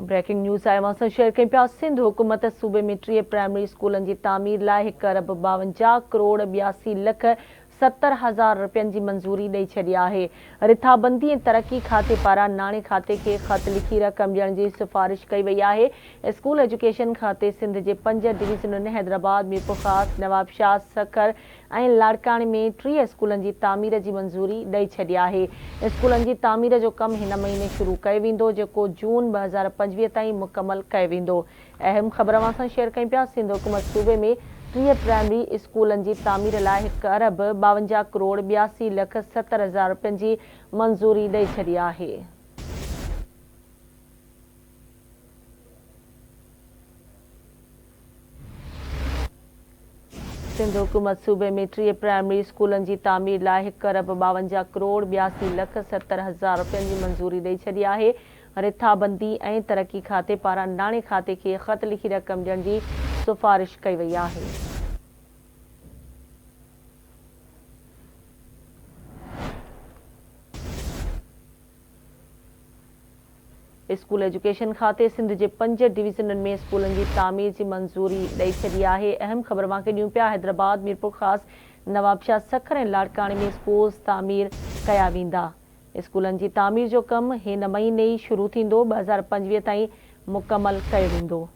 Breaking news آهي اوهان سان شيئر ڪيون پيا سنڌ حڪومت صوبي ۾ 30 پرائمري اسڪولن جي تعمير لاء هڪ ارب 52 ڪروڙ 82 لک 70 هزار رپين جي منظوري ڏئي ڇڏي آهي. رٿابندي ۽ ترقي کاتي پاران ناڻي کاتي کي خط لکي رقم ڏيڻ جي سفارش ڪئي وئي آهي. اسڪول ايجوڪيشن کاتي سنڌ جي پنج ڊويزنن حيدرآباد، ميرپورخاص، نوابشاهه، سکر ۽ لاڙڪاڻي ۾ 30 اسڪولن جي تعمير جي منظوري ڏئي ڇڏي آهي. اسڪولن جي تعمير جو ڪم هن مهيني شروع ڪيو ويندو جيڪو جون 2025 تائين مڪمل ڪيو ويندو. اهم خبر اوهان سان شيئر ڪيون پيا سنڌ حڪومت صوبي ۾ 30 پرائمري اسڪولن جي تعمير لاء هڪ ارب 52 ڪروڙ 82 لک 70 هزار رپين جي منظوري ڏئي ڇڏي آهي. سنڌ حڪومت صوبي ۾ 30 پرائمري اسڪولن جي تعمير لاء هڪ ارب 52 ڪروڙ 82 لک 70 هزار رپين جي منظوري ڏئي ڇڏي آهي. رٿابندي ۽ ترقي کاتي پاران ناڻي کاتي کي خط لکي رقم ڏيڻ جي سفارش ڪئي وئي آهي. اسڪول ايجوڪيشن کاتي سنڌ جي پنج ڊويزنن ۾ اسڪولن جي تعمير جي منظوري ڏئي ڇڏي آهي. اهم خبر اوهان کي ڏيون پيا حيدرآباد، ميرپورخاص، نوابشاهه، سکر ۽ لاڙڪاڻي ۾ اسڪولز تعمير ڪيا ويندا. اسڪولن جي تعمير جو ڪم هن مهيني ئي شروع ٿيندو، 2025 تائين مڪمل ڪيو ويندو.